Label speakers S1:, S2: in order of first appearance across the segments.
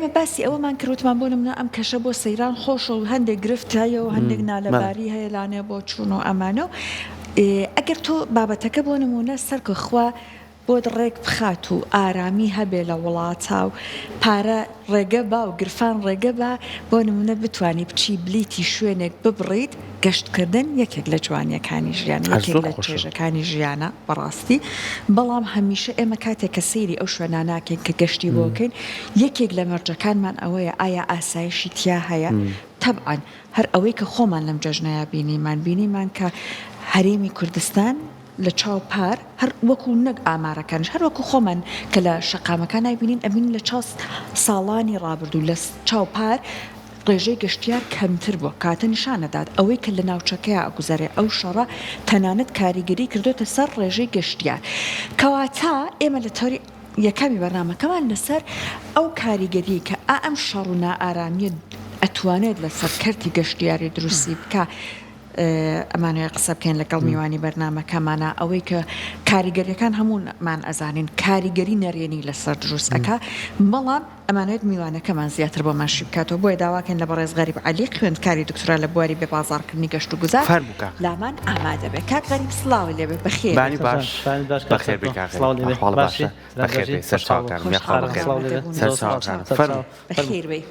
S1: ئێمە باسی ئەوەمان کرد وتمان بۆ نمونە ئەم کەشە بۆ سەیران خۆشە و هەندێک گرفت هەیە و هەندێک نالەباری هەیە لانێ بۆ چوون و ئەمانە و ئەگەر تۆ بابەتەکە بۆ نمونە سەرکە خوا بۆت ڕێک بخات و ئارامی هەبێ لە وڵاتا و پارە ڕێگە با و گرفان ڕێگە با بۆ نمونە بتوانی بچی بلیتی شوێنێک ببڕیت گەشت کردن یەکێک لە جوانیەکانی ژیان
S2: هەر
S1: یەکێک
S2: زۆر
S1: لە
S2: خۆشە.
S1: چێژەکانی ژیانە بەڕاستی بەڵام هەمیشە ئێمە کاتێک کە سەیری ئەو شوێنانە ئەکەین کە گەشتی بۆ ئەکەین یەکێک لە مەرجەکانمان ئەوەیە ئایا ئاسایشی تیا هەیە تەبعەن هەر ئەوەی کە خۆمان لەم جەژنەیا بینیمان بینیمان کە هەرێمی کوردستان لە چاو پار هەر وەکو نەک ئامارەکانیش هەر وەکو خۆمان کە لە شەقامەکان نایبینین ئەبینین لە چاو ساڵانی ڕابردوو لە چاو پار ڕێژەی گەشتیار کەمتر بووە کاتە نیشان ئەدات ئەوەی کە لە ناوچەکەیا ئەگوزەرێ ئەو شەڕە تەنانەت کاریگەری کردۆتە سەر ڕێژەی گەشتیار کەواتە ئێمە لە تەوەری یەکەمی بەرنامەکەمان لەسەر ئەو کاریگەریەی کە ئا ئەم شەڕ و نائارامیە ئەتوانێت لەسەر کەرتی گەشتیاری دروستی بکا ئەمانەوێ قسە بکەین لەگەڵ میوانی بەرنامەکەمانا ئەوەی کە کاریگەریەکان هەموومان ئەزانین کاریگەری نەرێنی لەسەر دروست ئەکا بەڵام ئەمانەوێت میوانەکەمان زیاتر بۆمان شی بکاتەوە بۆیە داواکەین لە بەڕێز غەریب عەلی خوێندکاری دکتۆرا لە بواری بێ بازاڕکردنی گەشت و گوزار
S2: فەرموو کاک غەریب.
S1: لامان ئامادە بێ کاک غەریب سڵاوت لێ بێ بەخێر
S2: بانی
S1: بێی.
S2: باش
S3: بانی باش کاک
S2: بەخێر بێی
S3: سەرکۆ
S2: کاک غەریب
S3: سڵاو لێ بێ
S2: ئەحواڵت
S3: باشی
S2: باشە بەخێر
S3: باشی
S2: بێی سەرچاوەکانم یاخوا
S3: خۆشحاڵم
S2: بەخێر
S3: سڵاو لێ بێ
S2: سەر
S3: زۆر سپاس
S2: چاوەکانم
S3: سەرچاو
S2: فەرموو
S3: فەرموو
S1: بەخێر بێی.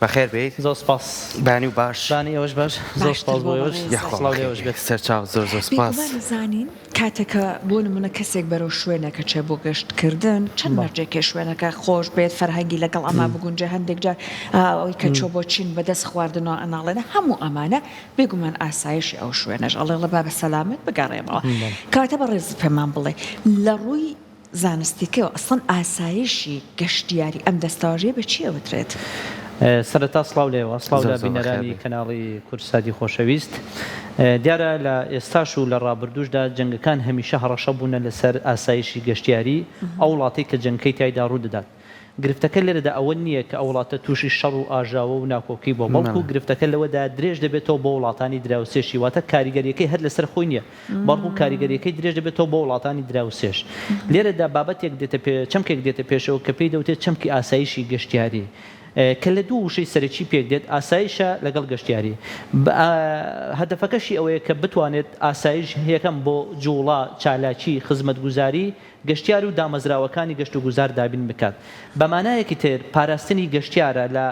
S2: بەخێر بێیت.
S3: زۆر سپاس.
S2: بەیانی و باش.
S3: بانی ئێوەش باش زۆر
S1: باشتر
S3: سپاس
S1: بۆ
S3: بۆ ئێوەش.
S1: بەڕێزت.
S2: یاخوا
S3: سڵاو لە
S2: بەخێر
S3: ئێوەش
S2: بێی.
S3: بێت.
S2: سەرچاو زۆر زۆر سپاس.
S1: بێگومان ئەزانین کاتێک کە بۆ نمونە کەسێک بەرەو شوێنێک ئەچێ بۆ گەشت کردن چەند
S3: بەڵێ.
S1: مەرجێک هەیە شوێنەکە خۆش بێت فەرهەنگی لەگەڵ ئەما بگونجێ هەندێک جار ئەوەی کە چۆ بۆ چین بەدەست خواردنەوە ئەناڵێنێ هەموو ئەمانە بێگومان ئاسایشی ئەو شوێنەش ئەڵێ با بە سەلامەت بگەڕێمەوە کەواتە بەڕێزت پێمان بڵێ لە ڕووی زانستیکەوە ئەسڵەن ئاسایشی گەشتیاری ئەم دەستەواژەیە بە چی ئەوترێت؟
S3: سەرەتا سڵاو لێوە سڵاو
S2: زۆر
S3: لە
S2: زۆر بەخێر
S3: بینەرانی
S2: بێی.
S3: کەناڵی کوردساتی خۆشەویست. دیارە لە ئێستاش و لە ڕابردووشدا جەنگەکان هەمیشە هەڕەشە بوونە لەسەر ئاسایشی گەشتیاری ئەو وڵاتەی کە جەنگکەی تیایدا ڕوودەدات. گرفتەکە لێرەدا ئەوە نییە کە ئەو وڵاتە تووشی شەڕ و ئاژاوە و ناکۆکی بووە، بەڵکو گرفتەکە لەوەدایە درێژ دەبێتەوە بۆ وڵاتانی دراوسێشی، واتە کاریگەرییەکەی هەر لەسەر خۆی نییە، بەڵکو کاریگەرییەکەی درێژ دەبێتەوە بۆ وڵاتانی دراوسێش. لێرەدا بابەتێک دێتە پێ، چەمکێک دێتە پێشەوە کە پێی دەوترێت چەمکی ئاسایشی گەشتیاری، کە لە دوو وشەی سەرەکی پێک دێت، ئاسایشە لەگەڵ گەشتیاری. هەدەفەکەشی ئەوەیە کە بتوانێت ئاسایش یەکەم بۆ جووڵە، چالاکی، خزمەتگوزاری، گەشتیار و دامەزراوەکانی گەشتوگوزار دابین بکات. بە مانایەکی تر پاراستنی گەشتیارە لە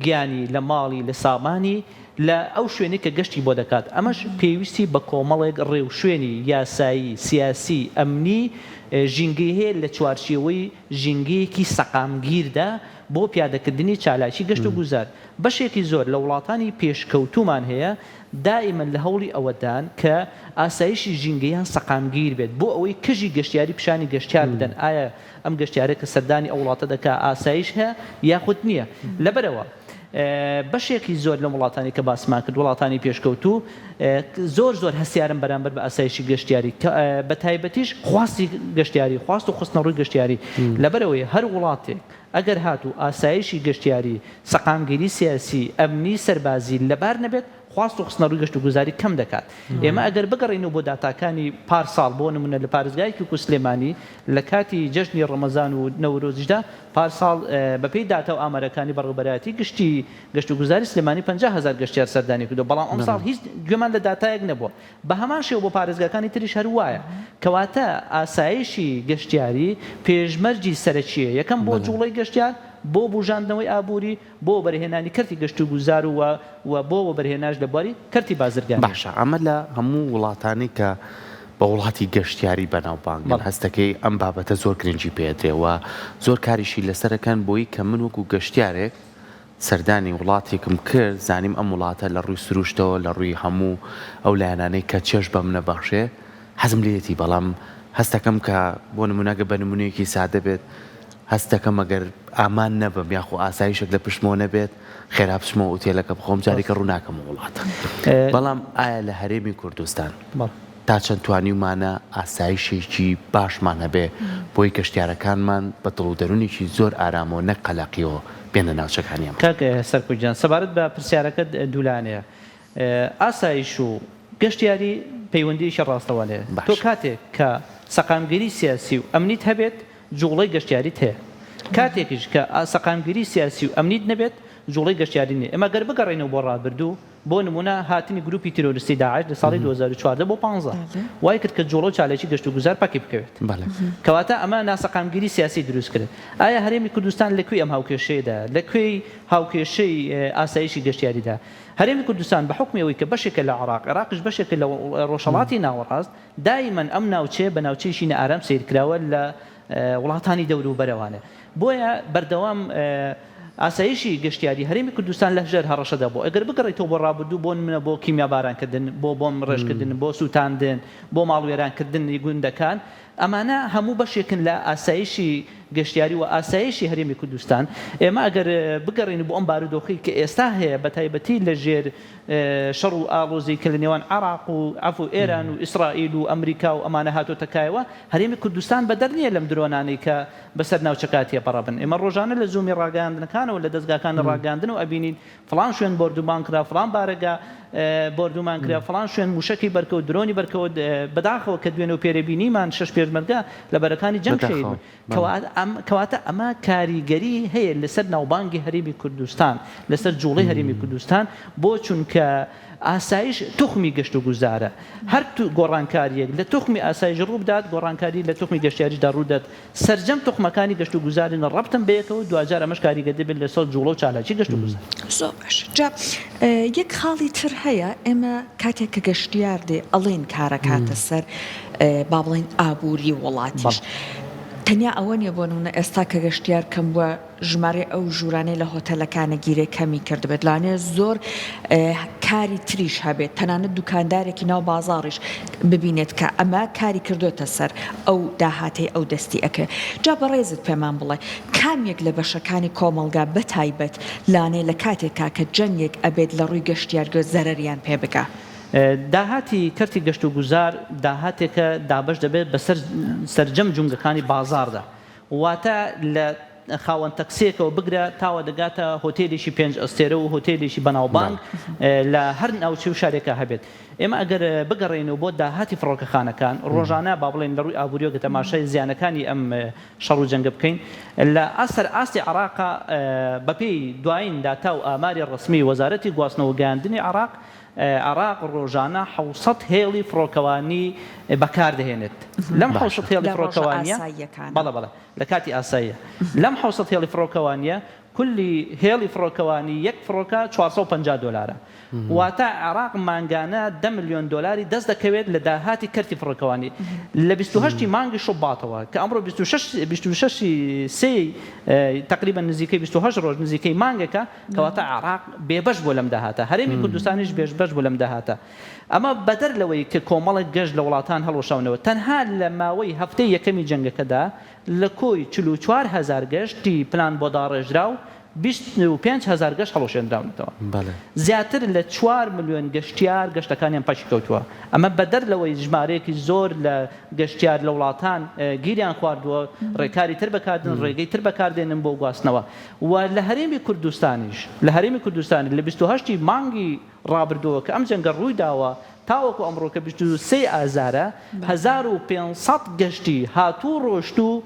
S3: گیانی، لە ماڵی، لە سامانی، لە ئەو شوێنەی کە گەشتی بۆ دەکات. ئەمەش پێویستی بە کۆمەڵێک ڕێوشوێنی یاسایی، سیاسی، ئەمنی، ژینگەیی هەیە لە چوارچێوەی ژینگەیەکی سەقامگیردا بۆ پیادەکردنی چالاکی گەشتوگوزار. بەشێکی زۆر لە وڵاتانی پێشکەوتوومان هەیە دائیمەن لە هەوڵی ئەوەدان کە ئاسایشی ژینگەیان سەقامگیر بێت بۆ ئەوەی کەژی گەشتیاری پیشانی گەشتیار بدەن ئایا ئەم گەشتیارە کە سەردانی ئەو وڵاتە دەکا ئاسایش هەیە یاخود نییە لەبەرئەوە بەشێکی زۆر لەم وڵاتانی کە باسمان کرد وڵاتانی پێشکەوتوو زۆر زۆر هەستیارن بەرامبەر بە ئاسایشی گەشتیاری بە تایبەتیش خواستی گەشتیاری خواست و خستنەڕووی گەشتیاری لەبەرئەوەی هەر وڵاتێک ئەگەر هاتوو ئاسایشی گەشتیاری، سەقامگیری سیاسی، ئەمنی، سەربازی لەبار نەبێت، خواست و خستنەڕووی گەشتوگوزاری کەم دەکات. ئێمە ئەگەر بگەڕێینەوە بۆ داتاکانی پار ساڵ، بۆ نموونە لە پارێزگایەکی وەکو سلێمانی لە کاتی جەژنی ڕەمەزان و نەورۆزیشدا پار ساڵ بەپێی داتا و ئامارەکانی بەڕێوەبەرایەتی گشتی گەشتوگوزاری سلێمانی 50,000 گەشتیار سەردانی کردووە، بەڵام ئەمساڵ هیچ گوێمان لە داتایەک نەبووە. بە هەمان شێوە بۆ پارێزگاکانی تریش هەر وایە. کەواتە ئاسایشی گەشتیاری پێشمەرجی سەرەکییە، یەکەم بۆ جوڵەی گەشتیار، بۆ بوژاندنەوەی ئابووری، بۆ وەبەرهێنانی کەرتی گەشتوگوزار و و بۆ وەبەرهێناش لە بواری کەرتی بازرگانی.
S2: باشە ئەمە لە هەموو وڵاتانی کە بە وڵاتی گەشتیاری بەناوبانگن هەستەکەی ئەم بابەتە زۆر گرنگی پێدرێ و زۆر کاریشی لەسەرەکەن بۆی کە من وەکو گەشتیارێک سەردانی وڵاتێکم کرد، زانیم ئەم وڵاتە لە ڕووی سروشتەوە، لە ڕووی هەموو ئەو لایەنانەی کە چێژ بە منە بەخشێ، حەزم لێیەتی، بەڵام هەست دەکەم کە بۆ نموونە گەر بە نموونەیەکی سادە بێت، هەست دەکەم ئەگەر ئامان نەبم یاخۆ ئاسایشێک لە پشتمەوە نەبێت، خێرا بچمەوە ئوتێلەکە بخەوم، جارێکە ڕوو ناکەمە وڵاتە. بەڵام ئایا لە هەرێمی کوردستان تا چەند توانیومانە ئاسایشێکی باشمان هەبێ بۆی گەشتیارەکانمان بە دڵ و دەروونێکی زۆر ئارامەوە نەک قەلەقیەوە بێنە ناوچەکانی ئێمە؟
S3: کاک سەرکوت گیان سەبارەت بە پرسیارەکەت دوولایەنەیە. ئاسایش و گەشتیاری پەیوەندییەکی ڕاستەوانەیە. تۆ
S2: باشە.
S3: کاتێک کە سەقامگیری سیاسی و ئەمنیت هەبێت جوڵەی گەشتیاریت هەیە. کاتێکیش کە سەقامگیری سیاسی و ئەمنیت نەبێت جوڵەی گەشتیاری نیە. ئێمە گەر بگەڕێینەوە بۆ ڕابردوو، بۆ نموونە هاتنی گروپی تیرۆریستی داعش لە ساڵی 2014 بۆ 15 وای کرد کە جوڵە و چالاکی گەشتوگوزار پەکی بکەوێت. کەواتە ئەمە ناسەقامگیری سیاسی دروست کرد. ئایا هەرێمی کوردستان لە کوێی ئەم هاوکێشەیەدایە؟ لە کوێی هاوکێشەی ئاسایشی گەشتیاریدا؟ هەرێمی کوردستان بە حوکمی ئەوەی کە بەشێکە لە عێراق، عێراقیش بەشێکە لە ڕۆژهەڵاتی ناوەڕاست، دایمەن ئەم ناوچەیە بە ناوچەیەکی نائارام سەیر کراوە لە وڵاتانی دەوروبەرەوانە. بۆیە بەردەوام ئاسایشی گەشتیاری هەرێمی کوردستان لە ژێر هەڕەشەدا بووە. ئەگەر بگەڕێیتەوە بۆ ڕابردوو بۆ نمونە بۆ کیمیابارانکردن، بۆ بۆمب ڕێژکردن، بۆ سووتاندن، بۆ ماڵوێرانکردنی گوندەکان، ئەمانە هەموو بەشێکن لە ئاسایشی گەشتیاری و ئاسایشی هەرێمی کوردستان. ئێمە ئەگەر بگەڕێین بۆ ئەم بارودۆخەی کە ئێستا هەیە بە تایبەتی لە ژێر شەڕ و ئاڵۆزی کە لە نێوان عێراق و عەفو ئێران و ئیسرائیل و ئەمریکا و ئەمانە هاتۆتە کایەوە، هەرێمی کوردستان بەدەر نییە لەم درۆنانەی کە بەسەر ناوچەکە تێپەڕبن. ئێمە ڕۆژانە لە زوومی ڕاگەیاندنەکانەوە لە دەزگاکانی ڕاگەیاندنەوە ئەبینین فڵان شوێن بۆردومان کرا، فڵان بارەگا بۆردومان کرا، فڵان شوێن مووشەکی بەرکەوت، درۆنی بەرکەوت. بەداخەوە کە دوێنێ و پێرێ بینیمان شەش پێشمەرگە لە بەرەکانی جەنگ شەهید بوون. کەواتە ئەمە کاریگەری هەیە لەسەر ناوبانگی هەرێمی کوردستان، لەسەر جوڵەی هەرێمی کوردستان، بۆ چونکە ئاسایش توخمی گەشتوگوزارە، هەر گۆڕانکارییەک لە توخمی ئاسایش ڕووبدات، گۆڕانکاری لە توخمی گەشتیاریشدا ڕوودەدات، سەرجەم توخمەکانی گەشتوگوزارن ڕەبتن بەیەکەوە، دواجار ئەمەش کاریگەر دەبێت لەسەر جوڵە و چالاکی گەشتوگوزار.
S1: زۆر باش جا یەک خاڵی تر هەیە ئێمە کاتێک کە گەشتیار دێ ئەڵێین کارەکاتە سەر با بڵێین ئابووری وڵاتیش تەنیا ئەوە نیە بۆ نمونە ئێستا کە گەشتیار کەم بووە ژمارەی ئەو ژوورانەی لە هۆتەلەکانە گیرێ کەمی کردبێت لانێ زۆر کاری تریش هەبێت تەنانەت دوکاندارێکی ناو بازاڕیش ببینێت کە ئەمە کاری کردوێتە سەر ئەو داهاتەی ئەو دەستی ئەکەوێت جا بەڕێزت پێمان بڵێ کام یەک لە بەشەکانی کۆمەڵگا بەتایبەت لانێ لە کاتێکا کە جەنگێک ئەبێت لە ڕووی گەشتیارگۆ زەرەریان پێ بگا؟
S3: داهاتی کەرتی گەشتوگوزار داهاتێکە دابەش دەبێت بەسەر سەرجەم جومگەکانی بازاڕدا، واتە لە خاوەن تەکسییەکەوە بگرە تاوە دەگاتە هۆتێلێکی پێنج ئەستێرە و هۆتێلێکی بەناوبانگ لە هەر ناوچەی و شارێکا هەبێت. ئێمە ئەگەر بگەڕێینەوە بۆ داهاتی فڕۆکەخانەکان ڕۆژانە با بڵێین لە ڕووی ئابوورییەوە کە تەماشای زیانەکانی ئەم شەڕ و جەنگە بکەین لە سەر ئاستی عێراقا بەپێی دوایین داتا و ئاماری ڕەسمی وەزارەتی گواستنەوە و گەیاندنی عێراق عێراق ڕۆژانە 700 هێڵی فڕۆکەوانی بەکاردەهێنێت لەم 700 هێڵی فڕۆکەوانیە بەڵێ بەڵێ لە کاتی ئاساییە لەم 700 هێڵی فڕۆکەوانیە کولی هێڵی فڕۆکەوانی یەک فڕۆکە 450 دۆلارە واتە عێراق مانگانە دە ملیۆن دۆلاری دەست دەکەوێت لە داهاتی کەرتی فڕۆکەوانی لە 28 ی مانگی شوباتەوە کە ئەمڕۆ 26 26 ی سێی تەقریبەن نزیکەی 28 ڕۆژ نزیکەی مانگێکە کەواتە عێراق بێبەش بووە لەم داهاتە هەرێمی کوردستانیش بێبەش بوو لەم داهاتە ئەمە بەدەر لەوەی کە کۆمەڵێک گەشت لە وڵاتان هەڵوەشاونەوە تەنها لە ماوەی هەفتەی یەکەمی جەنگەکەدا لە کۆی 44 هەزار گەشتی پلان بۆ داڕێژراو 25 هەزار گەشت هەڵوەشێندراونەتەوە. زیاتر لە چوار ملیۆن گەشتیار گەشتەکانیان پەکی کەوتووە. ئەمە بەدەر لەوەی ژمارەیەکی زۆر لە گەشتیار لە وڵاتان گیریان خواردووە، ڕێکاری تر بەکاردێنن، ڕێگەی تر بەکاردێنن بۆ گواستنەوە و لە هەرێمی کوردستانیش لە هەرێمی کوردستانی لە 28 ی مانگی ڕابردووەوە کە ئەم جەنگە ڕوویداوە تاوەکو ئەمڕۆ کە 23 ئازارە 1500 گەشتی هاتوو و ڕۆشتوو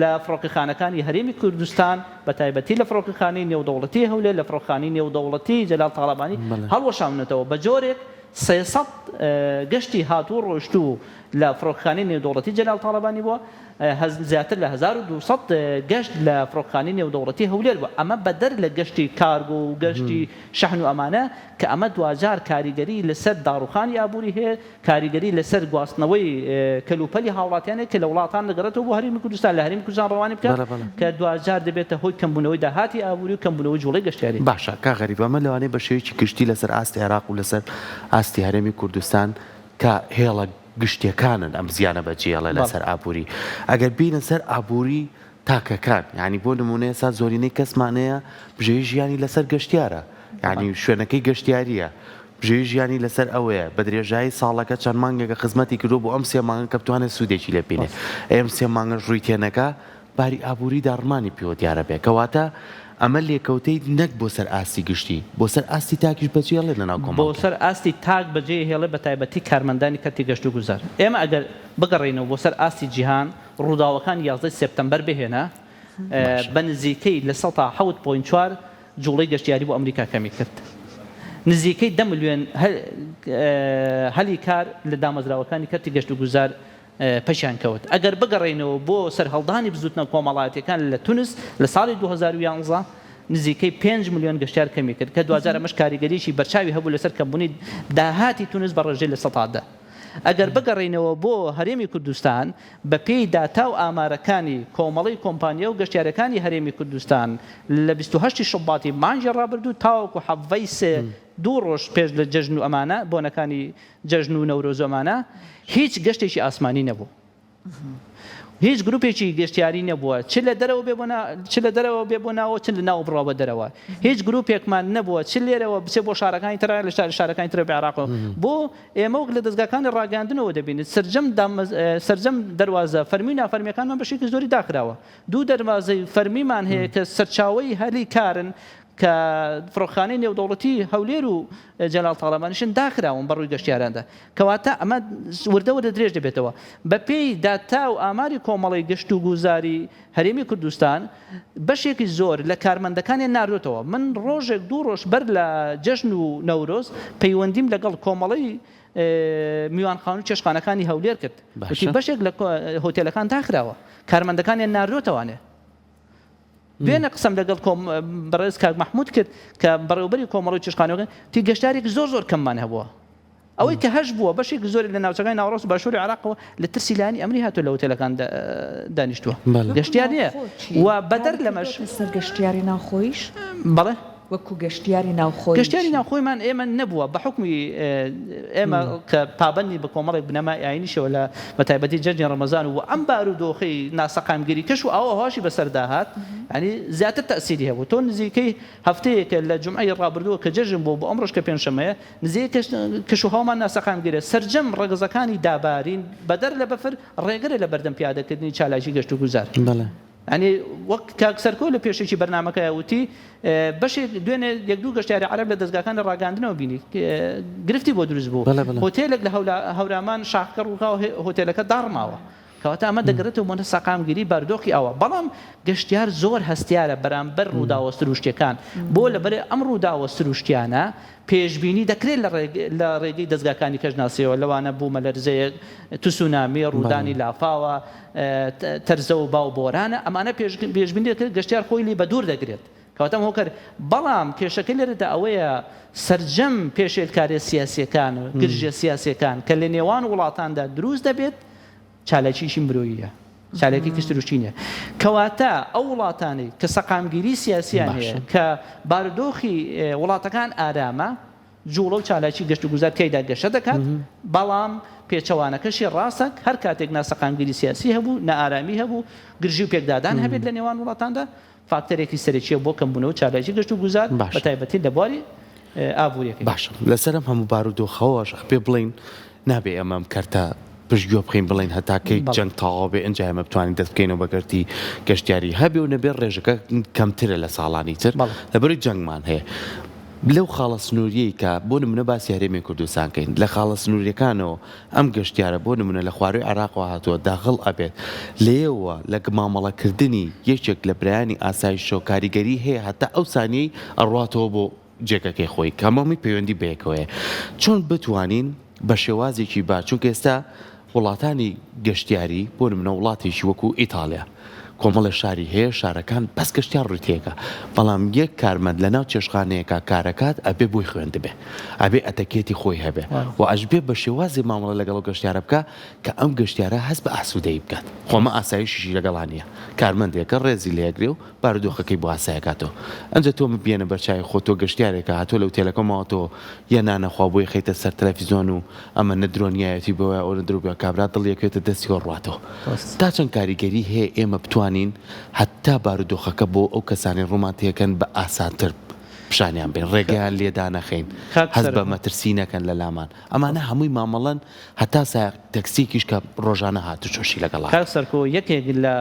S3: لە فڕۆکەخانەکانی هەرێمی کوردستان بە تایبەتی لە فڕۆکەخانەی نێودەوڵەتی هەولێر، لە فڕۆکخانەی نێودەوڵەتی جەلال تاڵەبانی هەڵوەشاونەتەوە، بە جۆرێک 300 گەشتی هاتوو و ڕۆیشتوو لە فڕۆکخانەی نێودەوڵەتی جەلال تاڵەبانی بووە، زیاتر لە 1200 گەشت لە فڕۆکخانەی نێودەوڵەتی هەولێر بووە، ئەمە بەدەر لە گەشتی کارگۆ و گەشتی شەحن و ئەمانە، کە ئەمە دواجار کاریگەری لەسەر داڕوخانی ئابووری هەیە، کاریگەری لەسەر گواستنەوەی کەلوپەلی هاوڵاتیانێک کە لە وڵاتان دەگەڕێتەوە بۆ هەرێمی کوردستان لە هەرێمی کوردستان ڕەوانی بکات کە دواجار دەبێتە هۆی کەمبوونەوەی داهاتی ئابووری و کەمبوونەوەی جوڵەی گەشتیاری.
S2: باشە کاک غەریب ئەمە لەوانەیە بە شێوەیەکی گشتی لەسەر ئاستی عێراق و لەسەر ئاستی هەرێمی کوردستان کە هێڵە گشتیەکانن ئەم زیانە بەجێهێڵێ لەسەر ئابووری ئەگەر بێینە سەر ئابووری تاکەکان یانی بۆ نموونە ئێستا زۆرینەی کەسمان هەیە بژێوی ژیانی لەسەر گەشتیارە یانی شوێنەکەی گەشتیاریە بژێوی ژیانی لەسەر ئەوەیە بە درێژایی ساڵەکە چەند مانگێکە خزمەتی کردووە بۆ ئەم سێ مانگە کە بتوانێت سوودێکی لێ بینێ ئەم سێ مانگەش ڕووی تێنەکا باری ئابووری داڕمانی پێوە دیارە بێ کەواتە ئەمە لێکەوتەی نەک بۆ سەر ئاستی گشتی بۆ سەر ئاستی تاکیش بەجێڵێ لەناو
S3: بۆ
S2: کۆمەڵگە.
S3: سەر ئاستی تاک بەجێ هێڵێ بە تایبەتی کارمەندانی کەرتی گەشتوگوزار ئێمە ئەگەر بگەڕێینەوە بۆ سەر ئاستی جیهان ڕووداوەکانی یازدەی سێپتەمبەر بهێنە. بە نزیکەی 7.4% جوڵەی گەشتیاری بۆ ئەمریکا کەمی کرد. نزیکەی دە ملیۆن هەلی کار لە دامەزراوەکانی کەرتی گەشتوگوزار پەکیان کەوت. ئەگەر بگەڕێینەوە بۆ سەرهەڵدانی بزووتنەوە کۆمەڵایەتییەکان لە تونس لە ساڵی 2011، نزیکەی پێنج ملیۆن گەشتیار کەمی کرد، کە دواجار ئەمەش کاریگەریی بەرچاوی هەبوو لەسەر کەمبوونی داهاتی تونس بە ڕێژەی 10%. ئەگەر بگەڕێینەوە بۆ هەرێمی کوردستان، بەپێی داتا و ئامارەکانی کۆمەڵەی کۆمپانیا و گەشتیارەکانی هەرێمی کوردستان لە 28 ی شوباتی مانگی ڕابردوو تاوەکو 17 ی سێ دوو ڕۆژ پێش لە جەژن و ئەمانە بۆنەکانی جەژن و نەورۆز و ئەمانە هیچ گەشتێکی ئاسمانی نەبوو. هیچ گروپێکی گەشتیاری نەبووە چ لە دەرەوە بێ بۆ چ لە دەرەوە بێ بۆ ناوە چ لە ناوە بڕوا بە دەرەوە هیچ گروپێکمان نەبووە چ لێرەوە بچێ بۆ شارەکانی تر لە شار شارەکانی تر بە عێراقەوە بۆ ئێمە وەک لە دەزگاکانی ڕاگەیاندنەوە دەبینیت سەرجەم سەرجەم دەروازە فەرمی و نافەرمیەکانمان بەشێکی زۆری داخراوە دوو دەروازەی فەرمیمان هەیە کە سەرچاوەی هەلی کارن کە فڕۆکخانەی نێودەوڵەتی هەولێر و جەلال تاڵەبانیشن داخراون بەڕووی گەشتیاراندا کەواتە ئەمە وردە وردە درێژ دەبێتەوە بەپێی داتا و ئاماری کۆمەڵەی گەشتوگوزاری هەرێمی کوردستان بەشێکی زۆر لە کارمەندەکانیان ناردۆتەوە من ڕۆژێک دوو ڕۆژ بەر لە جەژن و نەورۆز پەیوەندیم لەگەڵ کۆمەڵەی میوانخانە و چێشتخانەکانی هەولێر کرد وتی بەشێک لە هۆتێلەکان داخراوە کارمەندەکانیان ناردۆتەوانێ دوێنێ قسەم لەگەڵ کۆم بەڕێز کاک مەحمود کرد کە بەڕێوبەری کۆمەڵی چێشتخانەکە تی گەشتارێکی زۆر زۆر کەممان هەبووە ئەوەی کە هەش بووە بەشێکی زۆری لە ناوچەکانی ناوەڕاست و باشووری عێراقەوە لە ترسی لایەنی ئەمنی هاتووە لە هۆتێلەکان دانیشتووە گەشتیار نییە و بەدەر لەمەش
S1: سەر گەشتیاری ناوخۆیش
S3: بەڵێ
S1: وەکو گەشتیاری ناوخۆیی
S3: گەشتیاری ناوخۆیمان ئێمە نەبووە بە حوکمی ئێمە کە پابەندین بە کۆمەڵێک بنەمای ئاینیشەوە لە بە تایبەتی جەژنی ڕەمەزان و ئەم بارودۆخەی ناسەقامگیری کەش و ئاووهەواشی بەسەردا هات یانی زیاتر تەئسیری هەبوو تۆ نزیکەی هەفتەیەکە لە جومعەی ڕابردووە کە جەژن بووە بۆ ئەمڕۆش کە پێنجشەممەیە نزیکەی کەش کەش و هەوامان ناسەقامگیرە سەرجەم ڕەگەزەکانی دابارین بەدەر لە بەفر ڕێگرە لە بەردەم پیادەکردنی چالاکی گەشتوگوزار.
S2: بەڵێ.
S3: یانی وەک کاک سەرکۆ لە پێشەکی بەرنامەکەیا وتی بەشێک دوێنێ یەک دوو گەشتیاری عەرەب لە دەزگاکانی ڕاگەیاندنەوە بینی گرفتی بۆ دروست بوو هۆتێلێک لە هەورامان شاخەکە ڕووخاوە هۆتێلەکە داڕماوە کەواتە ئەمە دەگەڕێتەوە بۆ سەقامگیری بارودۆخی ئاوا بەڵام گەشتیار زۆر هەستیارە بەرامبەر ڕووداوە سروشتیەکان بۆ لەبەر ئەم ڕووداوە سروشتیانە پێشبینی دەکرێت لە ڕێگەی دەزگاکانی کەشناسیەوە لەوانە بوومەلەرزەیەک، تسونامی، ڕوودانی لافاوە، تەرزە و با و بۆرانە، ئەمانە پێشبینی دەکرێت گەشتیار خۆی لێ بەدوور دەگرێت. کەواتە ئەم هۆکار بەڵام کێشەکە لێرەدا ئەوەیە سەرجەم پێشێلکاریە سیاسیەکان و گرژیە سیاسیەکان کە لە نێوان وڵاتاندا دروست دەبێت چالاکیی مرۆییە، چالاکیی سروشتی نییە. کەواتە ئەو وڵاتانەی کە سەقامگیری سیاسییان هەیە، کە بارودۆخی وڵاتەکان ئارامە، جوڵە و چالاکی گەشتوگوزار تیایدا گەشە دەکات، بەڵام پێچەوانەکەشی ڕاستە، هەر کاتێک ناسەقامگیری سیاسی هەبوو، نائارامی هەبوو، گرژی و پێکدادان هەبێت لە نێوان وڵاتاندا، فاکتەرێکی سەرەکییە بۆ کەمبوونەوەی چالاکی گەشتوگوزار، بەتایبەتی لە بواری ئابوورییەکەی.
S2: باشە لەسەر ئەم هەموو بارودۆخەوەش ئەبێ بڵێین نابێ ئێمە ئەم کەرتە پشتگوێ بخەین بڵێین هەتا کەی جەنگ تەواو بێ ئینجا ئێمە بتوانین دەست بکەینەوە بە کەرتی گەشتیاری هەبێ و نەبێ ڕێژەکە کەمترە لە ساڵانی تر لەبەرئەوەی جەنگمان هەیە لەو خاڵە سنووریەی کە بۆ نمونە باسی هەرێمی کوردستان کەین لە خاڵە سنووریەکانەوە ئەم گەشتیارە بۆ نمونە لە خواروی عێراقەوە هاتووە داغڵ ئەبێت لێیەوە لە مامەڵەکردنی یەکێک لە برایانی ئاسایشەوە کاریگەری هەیە هەتا ئەو سانیەی ئەڕواتەوە بۆ جێگەکەی خۆی کە هەمووی پەیوەندی بەیەکەوەیە چۆن بتوانین بە شێوازێکی باش چونکە ئێستا وڵاتانی گەشتیاری بۆ نمونە وڵاتێکی وەکو ئیتاڵیا کۆمەڵێ شاری هەیە شارەکان بەس گەشتیار ڕووی تێکا بەڵام یەک کارمەند لەناو چێشتخانەیەکا کارەکات ئەبێ بۆی خوێندبێ ئەبێ ئەتەکێتی خۆی هەبێ و ئەشبێ بە شێوازێ مامەڵە لەگەڵ ئەو گەشتیارە بکا کە ئەم گەشتیارە هەست بە ئاسوودەیی بکات خۆ ئەمە ئاسایشیشی لەگەڵا نییە کارمەندێکە ڕێزی لێ ئەگرێ و بارودۆخەکەی بۆ ئاسایەکاتەوە ئەنجا تۆ بێنە بەرچاوی خۆت تۆ گەشتیارێکە هاتووە لە ئوتێلەکە ماوەتەوە یە نانەخوا بۆی خەیتە سەر تەلەفیزۆن و ئەمە نە درۆنیایەتی بۆیە ئەو نە درۆ بۆیە کابرا دڵی ئەکەوێتە دەستی و ئەڕواتەوە تا چەند کاریگەری هەیە ئێمە بتوانین هەتا بارودۆخەکە بۆ ئەو کەسانەی ڕوومان تێکەن بە ئاسانتر پیشانیان بەین ڕێگەیان لێ دانەخەین هەست بە مەترسی نەکەن لە لامان ئەمانە هەمووی مامەڵەن هەتا سایەق تەکسیەکیش کە ڕۆژانە هاتوچۆشی لەگەڵا.
S3: کاک سەرکۆ یەکێک لە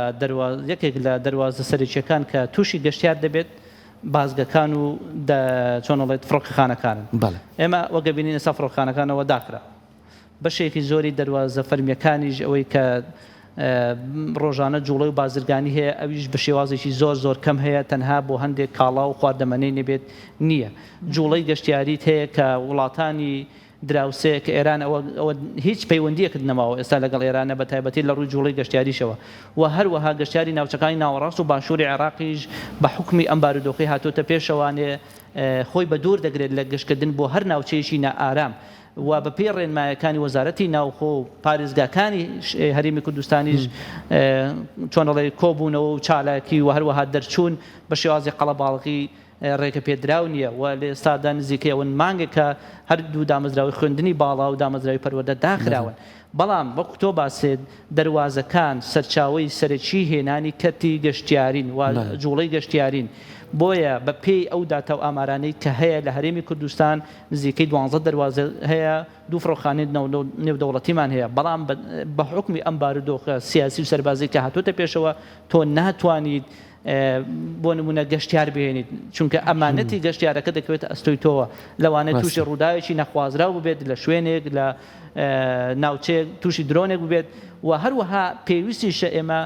S3: یەکێک لە دەروازە سەرەکیەکان کە توشی گەشتیار دەبێت بازگەکان و دە چۆن ئەڵێت فڕۆکەخانەکانن
S2: بەڵێ.
S3: ئێمە وەک ئەبینین ئێستا فڕۆکەخانەکانەوە داخرا بەشێکی زۆری دەروازە فەرمیەکانیش ئەوەی کە. ڕۆژانە جوڵەی و بازرگانی هەیە ئەویش بە شێوازێکی زۆر زۆر کەم هەیە تەنها بۆ هەندێک کاڵا و خواردەمەنی نەبێت نییە. جوڵەی گەشتیاریت هەیە کە وڵاتانی دراوسێ کە ئێران ئەوە ئەوە هیچ پەیوەندییەکت نەماوە ئێستا لەگەڵ ئێرانە بە تایبەتی لە ڕووی جوڵەی گەشتیاریشەوە و هەروەها گەشتیاری ناوچەکانی ناوەڕاست و باشووری عێراقیش بە حوکمی ئەم بارودۆخەی هاتۆتە پێشەوانێ خۆی بە دوور دەگرێت لە گەشتکردن بۆ هەر ناوچەیەکی نائارام و بە پێی ڕێنمایەکانی وەزارەتی ناوخۆ و پارێزگاکانی هەرێمی کوردستانیش چۆن ئەڵێ کۆبوونەوە و چالاکی و هەروەها دەرچوون بە شێوازی قەڵەباڵغی ڕێگەپێدراو نییە و لە ئێستادا نزیکەی ئەوەند مانگێکە هەردوو دامەزراوەی خوێندنی باڵا و دامەزراوی پەروەردە داخراون. بەڵام وەک تۆ باست دەروازەکان سەرچاوەی سەرەکی هێنانی کەرتی گەشتیارین و جوڵەی گەشتیارین، بۆیە بە پێی ئەو داتا و ئامارانەی کە هەیە لە هەرێمی کوردستان نزیکەی دوانزە دەروازە هەیە، دوو فڕۆکخانەی نێودەوڵەتیمان هەیە، بەڵام بە حوکمی ئەم بارودۆخە سیاسی و سەربازی کە هاتۆتە پێشەوە تۆ ناتوانیت بۆ نمونە گەشتیار بهێنیت چونکە ئەمانەتی گەشتیارەکە دەکەوێتە ئەستۆی تۆوە لەوانەیە تووشی ڕووداوێکی نەخوازراو ببێت لە شوێنێک لە ناوچەیەک تووشی درۆنێک ببێت و هەروەها پێویستیشە ئێمە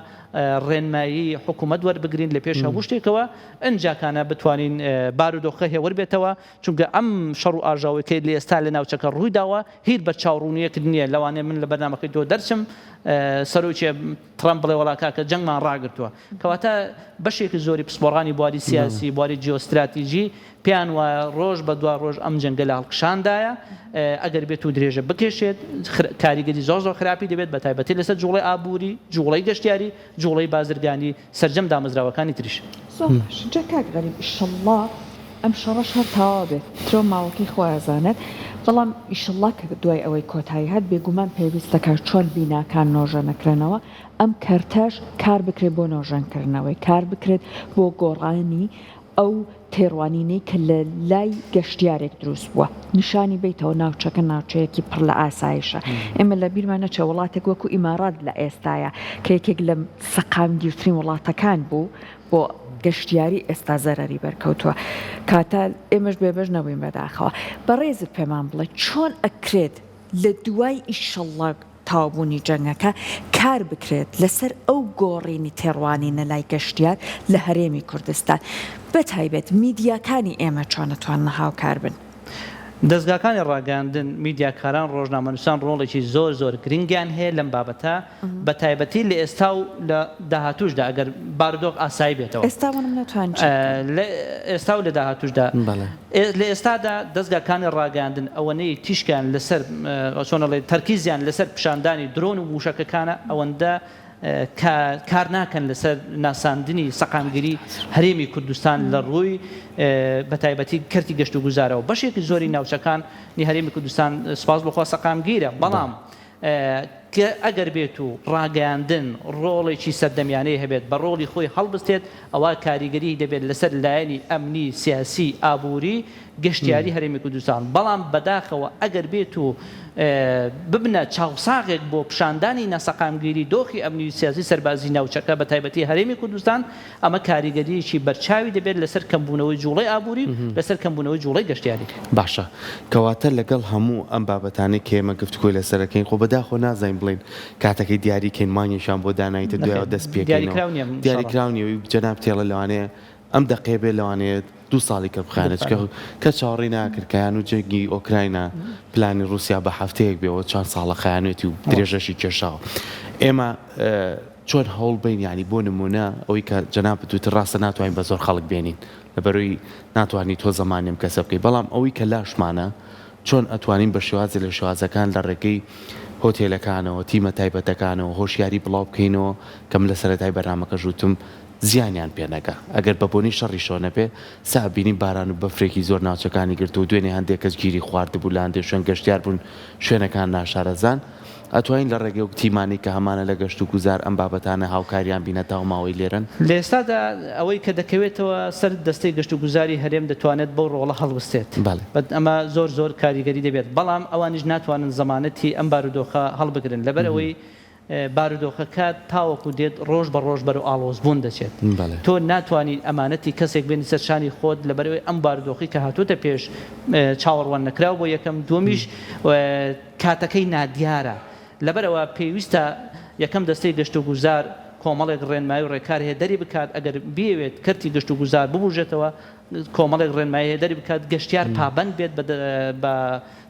S3: ڕێنمایی حکوومەت وەربگرین لە پێش هەموو شتێکەوە ئەنجاکانە بتوانین بارودۆخە هێور بێتەوە چونکە ئەم شەڕ و ئاژاوەی کە لە ئێستا لە ناوچەکە ڕووی داوە هیچ بەرچاوڕوونییەکت نییە لەوانەیە من لە بەرنامەکەی تۆ دەرچم سەرۆکی ترەمپ بڵێ وەڵا کاکە جەنگمان ڕاگرتووە. کەواتە بەشێکی زۆری پسپۆڕانی بواری سیاسی، بواری جیۆستراتیجی پێیان وایە ڕۆژ بە دوا ڕۆژ ئەم جەنگە لە هەڵکشاندایە، ئەگەر بێت و درێژە بکێشێت کاریگەری زۆر زۆر خراپی دەبێت بە تایبەتی لەسەر جوڵەی ئابووری، جوڵەی گەشتیاری، جوڵەی بازرگانی، سەرجەم دامەزراوەکانی تریش.
S1: زۆر باشە جا کاک غەریب ئیشەڵڵا ئەم شەڕەش هەر تەواو بێت ترۆ ماوەکەی خوا ئەزانێت بەڵام ئیشەڵڵا کە دوای ئەوەی کۆتایی هات بێگومان پێویست دەکات چۆن بیناکان نۆژەنەکرێنەوە ئەم کەرتەش کار بکرێت بۆ نۆژەنکردنەوەی کار بکرێت بۆ گۆڕانی ئەو تێڕوانینەی کە لە لای گەشتیارێک دروست بووە نیشانی بەیتەوە ناوچەکە ناوچەیەکی پڕ لە ئاسایشە ئێمە لە بیرمان نەچێ وڵاتێک وەکو ئیمارات لە ئێستایا کە یەکێک لە سەقامگیرترین وڵاتەکان بوو بۆ گەشتیاری ئێستا زەرەری بەرکەوتووە کاتە ئێمەش بێبەش نەبووین بەداخەوە بەڕێزت پێمان بڵێ چۆن ئەکرێت لە دوای ئیشەڵڵا تەواوبوونی جەنگەکە کار بکرێت لەسەر ئەو گۆڕینی تێڕوانینە لای گەشتیار لە هەرێمی کوردستان بەتایبەت میدیاکانی ئێمە چۆن ئەتوانن هاوکار بن؟
S3: دەزگاکانی ڕاگەیاندن، میدیاکاران، ڕۆژنامەنووسان ڕۆڵێکی زۆر زۆر گرنگیان هەیە لەم بابەتە، بەتایبەتی لە ئێستا و لە داهاتووشدا ئەگەر بارودۆخ ئاسایی بێتەوە.
S1: ئێستا بۆ نمونە توانن چی بکەن؟
S3: لە ئێستا و لە داهاتووشدا. لە ئێستادا دەزگاکانی ڕاگەیاندن ئەوەنەی تیشکیان لەسەر چۆن ئەڵێ تەرکیزیان لەسەر پیشاندانی درۆن و مووشەکەکانە ئەوەندە کار ناکەن لەسەر ناساندنی سەقامگیری هەرێمی کوردستان لە ڕووی بەتایبەتی کەرتی گەشتوگوزارەوە بەشێکی زۆری ناوچەکانی هەرێمی کوردستان سوپاس بۆ خوا سەقامگیرە بەڵام کە ئەگەر بێت و ڕاگەیاندن ڕۆڵێکی سەردەمیانەی هەبێت، بە ڕۆڵی خۆی هەڵبستێت، ئەوا کاریگەریی دەبێت لەسەر لایەنی ئەمنی، سیاسی، ئابووری، گەشتیاری هەرێمی کوردستان. بەڵام بەداخەوە ئەگەر بێت و ببنە چاوساغێک بۆ پیشاندانی ناسەقامگیری دۆخی ئەمنی و سیاسی سەربازی ناوچەکە بە تایبەتی هەرێمی کوردستان، ئەمە کاریگەرییەکی بەرچاوی دەبێت لەسەر کەمبوونەوەی جوڵەی ئابووری و لەسەر کەمبوونەوەی جوڵەی گەشتیاری.
S2: باشە کەواتە لەگەڵ هەموو ئەم بابەتانەی کە ئێمە گفتوگۆی لەسەر ئەکەین خۆ بەداخەوە نازانین بڵێین کاتەکەی دیاری کەین مانگێکیان بۆ دانایتە دوایەوە
S3: نەخێر
S2: دەست پێکەینەوە
S3: دیاریکراو نییە شەڕە.
S2: دیاریکراو نییە و جەنابت ئێڵێ لەوانەیە ئەم دەقەیە بێت لەوانەیە دوو ساڵی کە بخایەنێت چونکە کەس چاوەڕێی ناکرد کە یان و جەنگی ئۆکراینا پلانی ڕووسیا بە هەفتەیەک بێ و چەند ساڵە خایانێتی و درێژەشی کێشاوە ئێمە چۆن هەوڵ بەین یانی بۆ نمونە ئەوەی کە جەنابت وتت ڕاستە ناتوانین بە زۆر خەڵک بێنین لەبەرەوەی ناتوانی تۆ زەمانی ئەم کەسە بکەی بەڵام ئەوەی کە لاشمانە چۆن ئەتوانین بە شێوازێ لە شێوازەکان لە ڕێگەی هۆتێلەکانەوە تیمە تایبەتەکانەوە هۆشیاری بڵاو بکەینەوە کە من لە سەرەتای بەرنامەکەش وتم زیانیان پێ نەگا ئەگەر بە بۆنەی شەڕیشەوە نەبێ سا بینیم باران و بەفرێکی زۆر ناوچەکانی گرتووە دوێنێ هەندێ کەس گیری خواردبوو لە هەندێ شوێن گەشتیار بوون شوێنەکان ناشارەزان ئەتوانین لە ڕێگەی ئەو تیمانەی کە هەمانە لە گەشت و گوزار ئەم بابەتانە هاوکاریان بین هەتا ئەو ماوەی لێرەن؟
S3: لە ئێستادا ئەوەی کە دەکەوێتەوە سەر دەستەی گەشت و گوزاری هەرێم دەتوانێت بەو ڕۆڵە هەڵبستێت.
S2: بەڵێ.
S3: ئەمە زۆر زۆر کاریگەری دەبێت، بەڵام ئەوانیش ناتوانن زەمانەتی ئەم بارودۆخە هەڵبگرن لەبەر ئەوەی بارودۆخەکە تاوەکو دێت ڕۆژ بە ڕۆژ بەرەو ئاڵۆزبوون دەچێت. تۆ ناتوانیت ئەمانەتی کەسێک بێنی سەر شانی خۆت لەبەرئەوەی ئەم بارودۆخەی کە هاتۆتە پێش چاوەڕوان نەکراو بۆ یەکەم، دووەمیش کاتەکەی نادیارە. لەبەرئەوە پێویستە. یەکەم دەستەی گەشتوگوزار کۆمەڵێک ڕێنمایی و ڕێکار هەیە دەری بکات ئەگەر بیەوێت کەرتی گەشتوگوزار ببوژێتەوە کۆمەڵێک ڕێنمایی هەیە دەری بکات گەشتیار پابەند بێت بە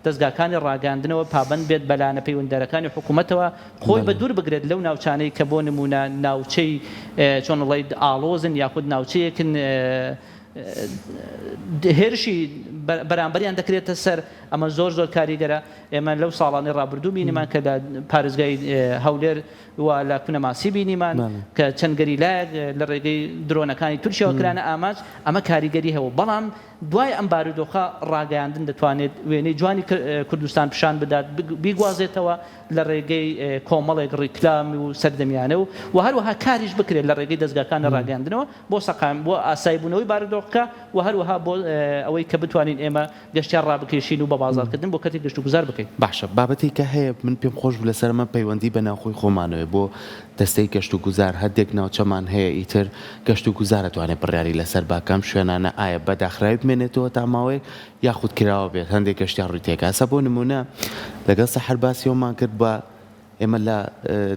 S3: دەزگاکانی ڕاگەیاندنەوە پابەند بێت بە لایەنە پەیوەندیدارەکانی حکوومەتەوە خۆی بە دوور بگرێت لەو ناوچانەی کە بۆ نموونە ناوچەی چۆن ڵێیت ئاڵۆزن یاخود ناوچەیەکن هێرشی بەرامبەریان دەکرێتە سەر ئەمە زۆر زۆر کاریگەرە ئێمە لەو ساڵانەی ڕابردوو بینیمان کە لە پارێزگای هەولێر و لە کونەماسی بینیمان کە چەند گەریلایەک لە ڕێگەی درۆنەکانی تورکیاوە کرانە ئامانج، ئەمە کاریگەری هەبوو، بەڵام دوای ئەم بارودۆخە ڕاگەیاندن دەتوانێت وێنەی جوانی کوردستان پیشان بدات، بیگوازێتەوە لە ڕێگەی کۆمەڵێک ڕیکلام و سەردەمیانە و و هەروەها کاریش بکرێت لە ڕێگەی دەزگاکانی ڕاگەیاندنەوە بۆ سەقام بۆ ئاساییبوونەوەی بارودۆخەکە و هەروەها بۆ ئەوەی کە بتوانین ئێمە گەشتیار ڕابکێشین و بە بازاڕکردن بۆ کەرتی گەشتوگوزار بکەین.
S2: باشە بابەتێک کە هەیە من پێم خۆش بوو لەسەر ئەمە پەیوەندی بە ناوخۆی خۆمانەوەیە بۆ دەستەی گەشتوگوزار هەندێک ناوچەمان هەیە ئیتر گەشتوگوزار ئەتوانێت بڕیاری لەسەر با کە ئەم شوێنانە ئایا بە داخراوی بمێنێتەوە تا ماوەیەک یاخود کراوە بێت هەندێک گەشتیار ڕووی تێکا ئێستا بۆ نمونە لەگەڵ سەحەر باسی ئەومان کرد بە ئێمە لە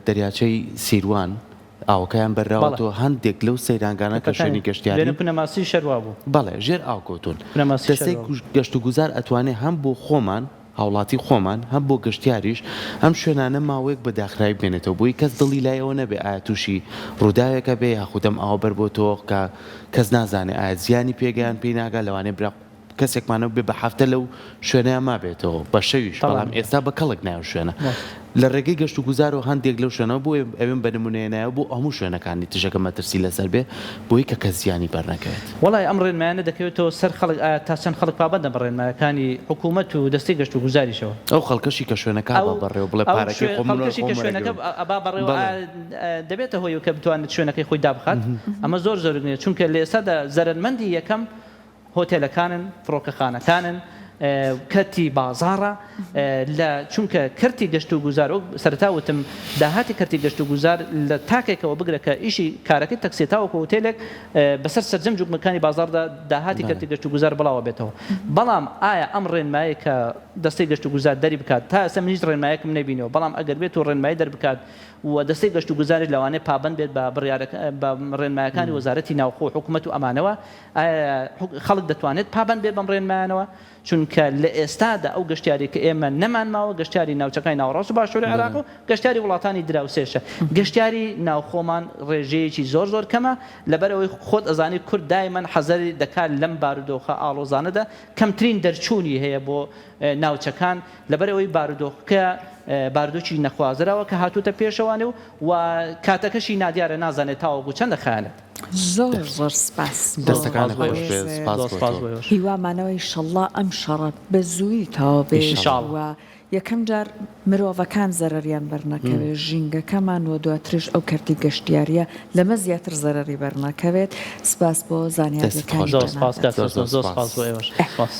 S2: دەریاچەی سیروان ئاوەکەیان بەرراوەتەوە، هەندێک لەو سەیرانگانە کە شوێنی گەشتیارین، بەڵێ ژێر ئاو کەوتوون. دەستەی گەشتوگوزار ئەتوانێ هەم بۆ خۆمان، هاوڵاتی خۆمان، هەم بۆ گەشتیاریش ئەم شوێنانە ماوەیەک بە داخراوی بمێنێتەوە بۆی کەس دڵی لای ئەوە نەبێ ئایا تووشی ڕووداوێک ئەبێ یاخود ئەم ئاوە بەربۆتەوە کە کەس نازانێ ئایا زیانی پێگەیان پێی ناگا لەوانەیە برا کەسێکمان نەبووبێ بە هەفتە لەو شوێنەیا مابێتەوە بە شەویش بەڵام ئێستا بە کەڵک نایە ئەو شوێنە لە ڕێگەی گەشت و گوزارەوە هەندێک لەو شوێنەوە بۆ ئەوێم بە نمونەیە نایەوە بۆ هەموو شوێنەکانی تژەکە مەترسی لەسەر بێ بۆی کە کەس زیانی بەرنەکەوێت.
S3: وەڵای ئەم ڕێنمایانە دەکەوێتەوە سەر خەڵک ئایا تا چەند خەڵک پابەندە بە ڕێنمایەکانی حکوومەت و دەستەی گەشت و گوزاریشەوە؟
S2: ئەو خەڵکەشی کە شوێنەکە ئەبا بەڕێوە بڵێ پارەکەی خۆم من
S3: خەڵکەشی کە شوێنەکە ئەبا بەڕێوە دەبێتە هۆی کە بتوانێت شوێنەکەی خۆی دابخات ئەمە زۆر زۆر گرنگە چونکە لە ئێستادا زەرەرمەندی یەکەم هۆتێلەکانن، فڕۆکەخانەکانن، کەرتی بازاڕە، لە چونکە کەرتی گەشتوگوزار وەک سەرەتا وتم داهاتی کەرتی گەشتوگوزار لە تاکێکەوە بگرە کە ئیشی کارەکەی تەکسیە تاوەکو هۆتێلێک بەسەر سەرجەم جوگمەکانی بازاڕدا داهاتی کەرتی گەشتوگوزار بڵاوە بێتەوە بەڵام ئایا ئەم ڕێنمایەی کە دەستەی گەشتوگوزار دەری بکات تا ئێستا من هیچ ڕێنمایەکم نەبینیوە بەڵام ئەگەر بێت و ڕێنمایی دەربکات و دەستەی گەشتوگوزاریش لەوانەیە پابەند بێت بە بڕیارەکە بە ڕێنمایەکانی وەزارەتی ناوخۆ و حکومەت و ئەمانەوە ئایا خەڵک دەتوانێت پابەند بێت بەم ڕێنمایانەوە؟ چونکە لە ئێستادا ئەو گەشتیارەی کە ئێمە نەمان ماوە گەشتیاری ناوچەکانی ناوەڕاست و باشووری عێراق و گەشتیاری وڵاتانی دراوسێشە. گەشتیاری ناوخۆمان ڕێژەیەکی زۆر زۆر کەمە، لەبەرئەوەی خۆت ئەزانی کورد دایمەن حەزەری دەکات لەم بارودۆخە ئاڵۆزانەدا کەمترین دەرچوونی هەیە بۆ ناوچەکان، لەبەرئەوەی بارودۆخەکە بارودۆخی نەخوازراوە کە هاتووتە پێشەوانێ و کاتەکەشی نادیارە نازانێت تاوەکو چەند دەخایەنێت.
S1: زۆر زۆر سپاس بۆ
S2: دەستەکانت خۆش بێت سپاس
S3: زۆر
S2: بۆ
S3: سپاس
S2: تۆ.
S3: بۆ ئێوەش.
S1: هیوامانەوە ئیشەڵا ئەم شەڕە بە زوویی تەواو بێ
S3: ئیشاڵا.
S1: و یەکەم جار مرۆڤەکان زەرەریان بەرنەکەوێ ژینگەکەمان و دواتریش ئەو کەرتی گەشتیاریە لەمە زیاتر زەرەری بەرنەکەوێت سپاس بۆ
S2: دەستت خۆش
S1: زانیاریەکانی
S3: زۆر
S2: بێت.
S3: سپاس
S1: جەنابت.
S3: کاک
S2: زۆر
S3: سۆسن
S2: زۆر
S3: زۆر
S2: سپاس.
S3: سپاس بۆ ئێوەش سپاس.